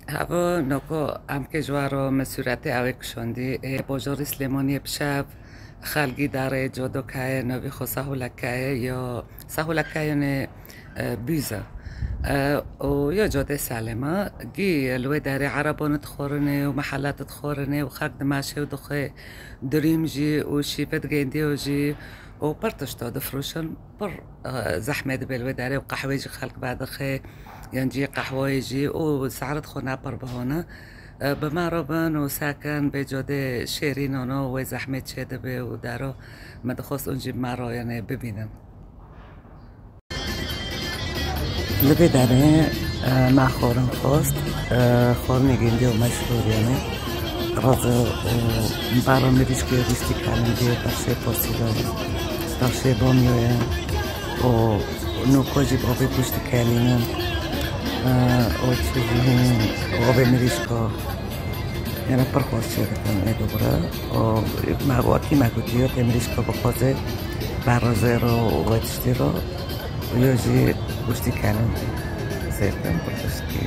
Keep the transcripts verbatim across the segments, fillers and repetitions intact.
Havo noko em ke ji waro me sûretê ew ê kişandî, ê bojorî Silêmaniyê bi şev xelgî darê codokayê novî xwe sahulekayê yo sahulekayê ne, e, bîza. E, û yo codê Selêma gî li wê derê erebon dixorinê û mehelat dixorinê û xelk dimeşê û dixwê durîm jî û şîvit gêndiyo jî û pir tişto difroşin. Pir, e, zehmê dibe li wê derê û qehwê jî xelk vedixê, yan cî qehweyê jî û saret xwe ne pir bihone. E, bi me re bin û sekin bê codê şêrîn ono wê zehmê çê dibe û dero me dixwest hûn jî bi me re yanê bibînin. Li vê derê, e, me xorin xwest, e, xorinê gêndî û meşhûr yanê. Reze û baro mirîşkê rûstî kelindê, berşê posîlo ye, berşê bomyo ye û nûko jî bi ovê goştî kelînin, e, û çi jî ovê mirîşko. Yanê pir xweş çêdikin ê dubire. Û me wekî me gotiye, tê mirîşko bixwaze, bereze ro û wê tiştî ro. Yo jî goştî kelindî. Sêr kin pir tiştî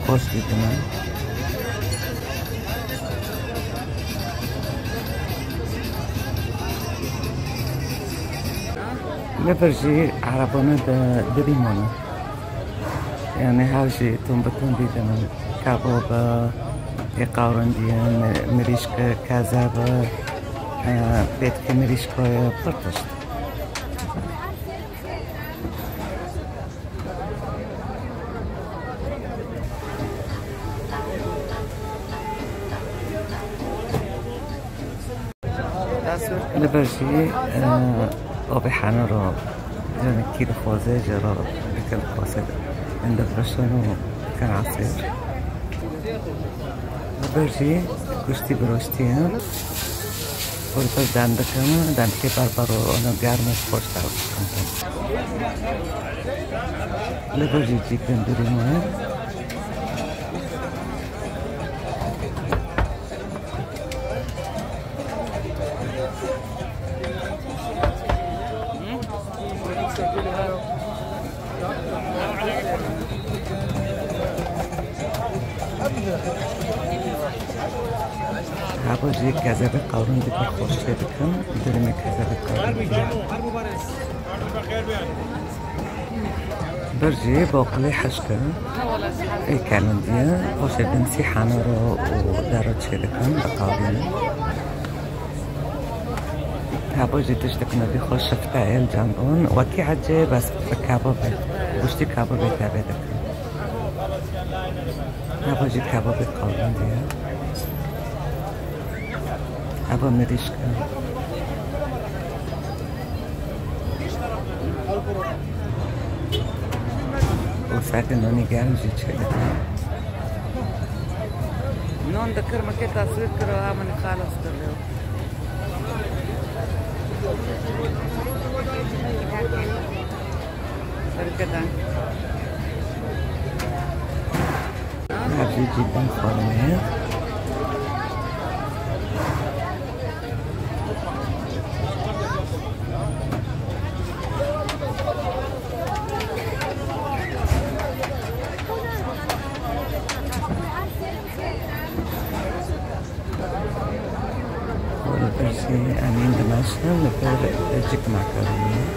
xweş dîtine. Li vir jî erebane di dirî mane. Yanî her jî tun bi tun dîtine. Kebab e, ê qawrindiye, mi-, mirîşk e, kezeb e, e, pêtkê mirîşko ye, pir tişt. Li vir jî, e, avê hene re, yanî kî dixwaze jê re dikin qasê, em dibişin û dikin esêr. Li vir jî goştî biroştiye. Û li vir dem dikin, demkê berber û ona germ û xweş der dikin. Li vir jî cî gundurî me. Habo jî kezebê qawrindî pir xweş çê dikin. Dilimê kezebê qawrindî. Bir jî boqilê hişk e. Ê kelindiye. Xweşê bin sî henero û dero çê dikin, diqavînin. Habo jî tiştik nivî xwe şifte el candon. Wekî ecê bes bi kebabê, goştî kebabê tevê dikin. Habo jî kebabê qawrindiye. Habo mirîşk e. Û seke nonî germ jî çêdike. Non dikir, min kê taswîr kiro, ha min xalas kiriyo. Berkatan. Her jî cidden xwarmeye. Li vir jî em ên dimeşin, li vir cik makaroni.